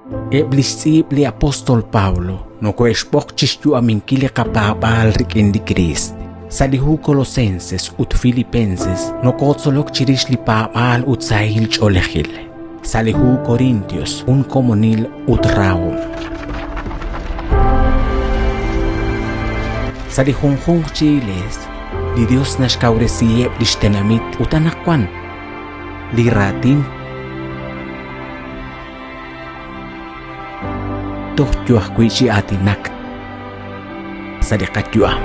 Eb' li xtz'iib' li apóstol Pablo nokohe'xb'oq chi xyu'aminkil li qapaab'aal rik'in li Kriist. Sa' li hu Colosenses ut Filipenses nokotzolok chirix li paab'aal ut sahil ch'oolejil. Sa' li hu Corintios, jun komonil ut rahom. Sa' li junjunq chi iglees, li Dios naxkawresiheb' lix tenamit ut anaqwan li raatin toj yo ajwi' chi aatinak sa' li qayu'am.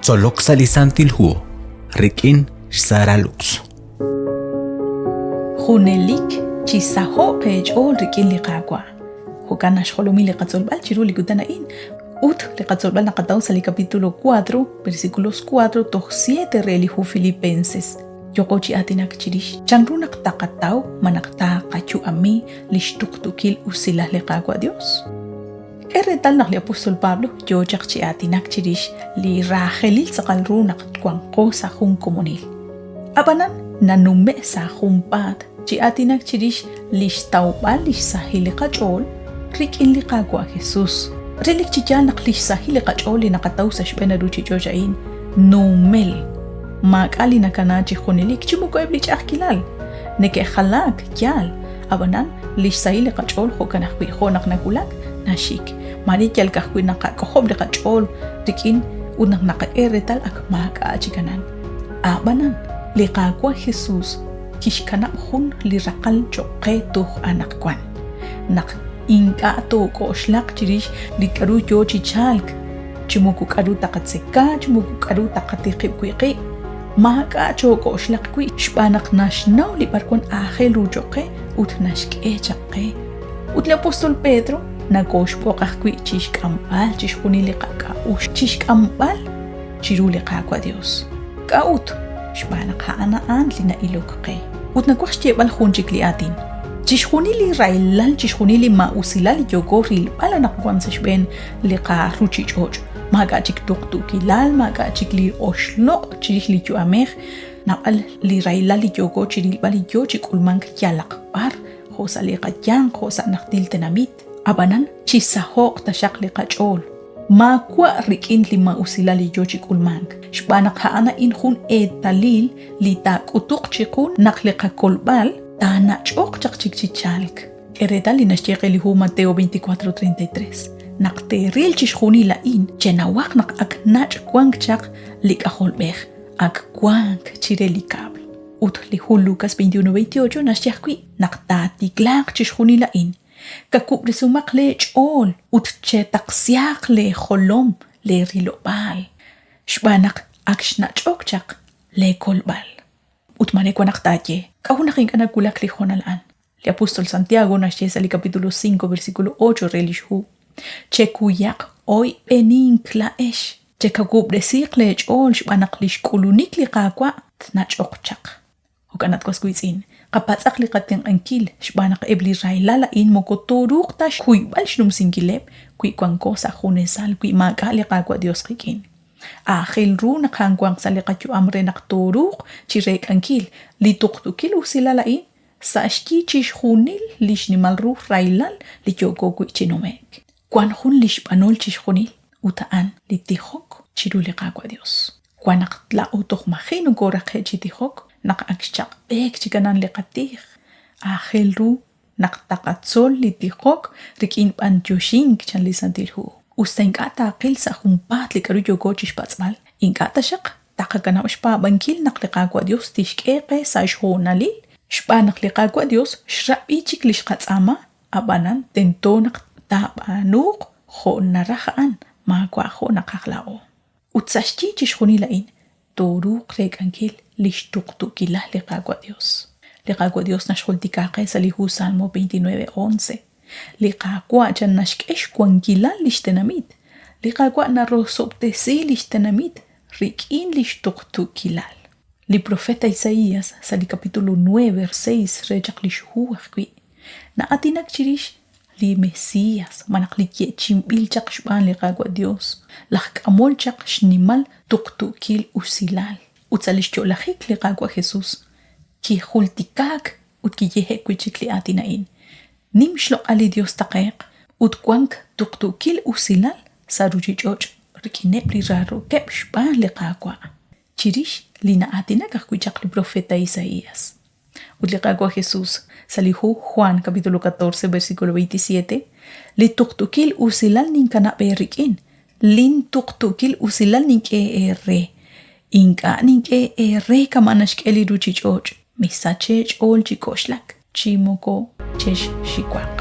Tzolok sa' li Santil Hu rik'in xSara Lux. Junelik chisaho'q eech'ool rik'in li Qaawa'. Jo'kan naxjolomi li qatzolb'al chiru li kutan a'in ut li qatzolb'al naqataw sa' li capítulo 4, versículos 4 toj 7 re li hu Filipenses. Yooko chi aatinak chirix chanru naq taqataw malaj taqayu'ami li xtuqtuukil usilal li Qaawa' Dios. K'e reetal naq li apóstol Pablo yoo chaq chi aatinak chirix li raajelil tz'aqal ru naq wanqo sa' jun komonil. Ab'anan nanume' sa' junpaat chi aatinak chirix li xtawb'al li xsahil li qach'ool rik'in li Qaawa' Jesus. Relik chi yaal naq li xsahil li qach'ool li naqataw sa' xb'een ruuchich'och' a'in numel. Maak'a' li nakana chi junelik chi moko eb' li ch'a'ajkilal. Neke'jalaak, yaal, ab'anan li xsahil li qach'ool jo'kan ajwi' jo' naq nawulak, naxik. Maare yal ka'ajwi' naqak'ojob' li qach'ool rik'in ut naq naqak'e reetal ak maak'a' chik anan. Ab'anan, li Qaawa' Jesus kixkanab' jun li raqal cho'q qe toj anaqwan, naq ink'a' took'oxlaq chirix li k'aru yo chi chalk, chi moko k'aru taqatzeka, chi moko k'aru taqatiqib' wi' qib'. Maak'a' chook'oxlaq wi' xb'aan naq naxnaw li b'arwan aajel ru cho'q qe ut naxk'e chaq qe. Ut li apóstol Pedro nakooxb'oq ajwi' chi xk'amb'al chixjunil li qak'a'uxl, chi xk'amb'al chiru li Qaawa' Dios. K'a'ut? Xb'aan naq a'an a'an li na'ilok qe. Ut nawaj xyeeb'al jun chik li aatin. Chixjunil li rahilal, chixjunil li maa'usilal li yooko rilb'al anaqwan sa' xb'een li qaruuchich'och', maak'a' chik tuqtuukilal, maak'a' chik li oxloq' chirix li yu'amej, naab'al li rahilal li yooko chi rilb'al li yoo chi k'ulmank yalaq b'ar, jo' sa' li qayanq, jo' sa' najtil tenamit. Ab'anan, chisaho'q taxaq li qach'ool. Maawa' rik'in li maa'usilal li yoo chi k'ulmank, xb'aan naq a'an a'in jun eetalil li taak'utuq chiqu naq li qakolb'al taanach'oq chaq chik chi chalk. K'e reetal li naxye qe li hu Mateo 24:33, Naq teeril chixjunil a'in, chenawaq naq ak nach' wank chaq li K'ajolb'ej, ak wank chire li kab'l. Ut li hu Lucas 21:28 naxye ajwi' naq taatiklaaq chixjunil a'in, Kawub'resihomaq leech'ool ut chetaqsihaq leejolom leerilob'aal, xb'aan naq ak xnach'ok chaq leekolb'al. Ut mare wan naq taaye, K'a'ut naq ink'a' nawulak li hoonal a'an? Li apóstol Santiago naxye sa' li capítulo 5 versículo 8 re li xhu, Chekuyaq oyb'enink laa'ex, chekawub'resiiq leech'ool xb'aan naq li xk'ulunik li Qaawa' tnach'oq chaq. Jo'kan at was wiitz'in, qapatz'aq li qatenq'ankil xb'aan naq eb' li rahilal a'in moko tooruuq ta xkuyb'al xnumsinkileb' wi wanko sa' junesal wi maak'a' li Qaawa' Dios qik'in. Aajel ru naq a'an wanq sa' li qayu'am re naq tooruuq chireek'ankil li tuqtuukil usilal a'in sa' xyi chixjunil li xnimal ru rahilal li yooko wi' chi nume'k. Wan jun lix b'anol chixjunil ut a'an li tijok chiru li Qaawa' Dios. Wan naq laa'o toj maji' nokooraqe' chi tijok naq ak xchaq'b'eek chik anan li qatij. Aajel ru naq taqatzol li tijok rik'in b'antioxink, chan li Santil Hu. Us ta ink'a' taqil sa' junpaat li k'a'ru yooko chixpatz'b'al, ink'a' taxaq taqakanab' xpaab'ankil naq li Qaawa' Dios tixk'e qe sa' xhoonalil, xb'aan naq li Qaawa' Dios xrab'i chik li xqatz'aama, a'b'anan tento naq taab'aanuuq jo' naraj a'an, maawa' jo' naqaj laa'o. Ut sa' xyi chixjunil a'in, tooruuq reek'ankil li xtuqtuukilal li Qaawa' Dios. Li Qaawa' Dios naxjultika qe sa' li hu Salmo 29, 11, Li Qaawa' chan naxk'e xwankilal lix tenamit, li Qaawa' narosob'tesi lix tenamit rik'in lix tuqtuukilal. Li profeta Isaias sa' li capítulo 9, vers 6 re chaq lix hu ajwi'. Na'aatinak chirix li Mesias malaj li yeechi'inb'il chaq xb'aan li Qaawa' Dios, laj k'amol chaq xnimal tuqtuukil usilal. Ut sa' lix yo'lajik li Qaawa' Jesus, kijultikaak ut kiyehe'k wi' chik li aatin a'in, Nim xloq'al li Dios taqe'q ut wank tuqtuukil usilal sa' ruchich'och' rik'ineb' li raarookeb' xb'aan li Qaawa'. Chirix li na'aatinak ajwi' chaq li profeta Isaias. Ut li Qaawa' Jesus, sa' li hu Juan capítulo 14 versículo 27, Li tuqtuukil usilal ninkanab' eerik'in, lin tuqtuukil usilal nink'e eere. Ink'a' nink'e eere kama' naxk'e li ruchich'och'. Misach eech'ool chi k'oxlak. Chi moko chexxiwaq.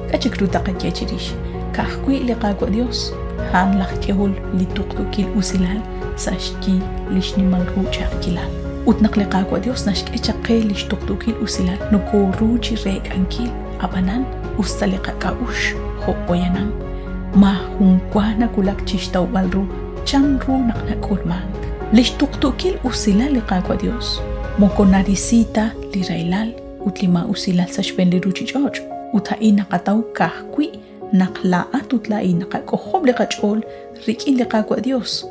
K'a' chik ru taqaye chirix? Ka'ajwi' li Qaawa' Dios, a'an laj k'ehol li tuqtuukil usilal sa' xyi li xnimal ru ch'a'ajkilal. Ut naq li Qaawa' Dios naxk'e chaq qe lix tuqtuukil usilal, nokoru chireek'ankil. Ab'anan, us ta li qak'a'uxl jo' poyanam maajun wa nawulak chixtawb'al ru chan ru naq nak'ulmank. Lix tuqtuukil usilal li Qaawa' Dios moko narisi ta li rahilal ut li maa'usilal sa' xb'een li ruuchich'och', ut a'in naqataw ka'ajwi' naq laa'at ut laa'in naqak'ojob' li qach'ool rik'in li Qaawa' Dios,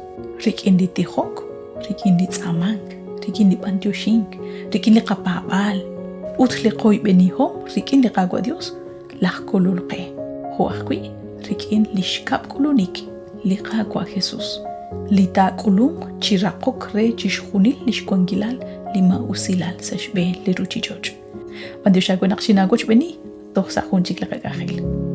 rik'in li tijok, rik'in li tz'aamank, rik'in li b'antioxink, rik'in li qapaab'aal, ut li qoyb'enihom rik'in li Qaawa' Dios, laj Kolol qe, jo' ajwi' rik'in li xkab' k'ulunik li Qaawa' Jesus, li taak'ulunq chi raqok re chixjunil lix wankilal li maa'usilal sa' xb'een li ruchich'och'. B'antiox aawe naq xinaawochb'eeni toj sa' jun chik li qak'anjel.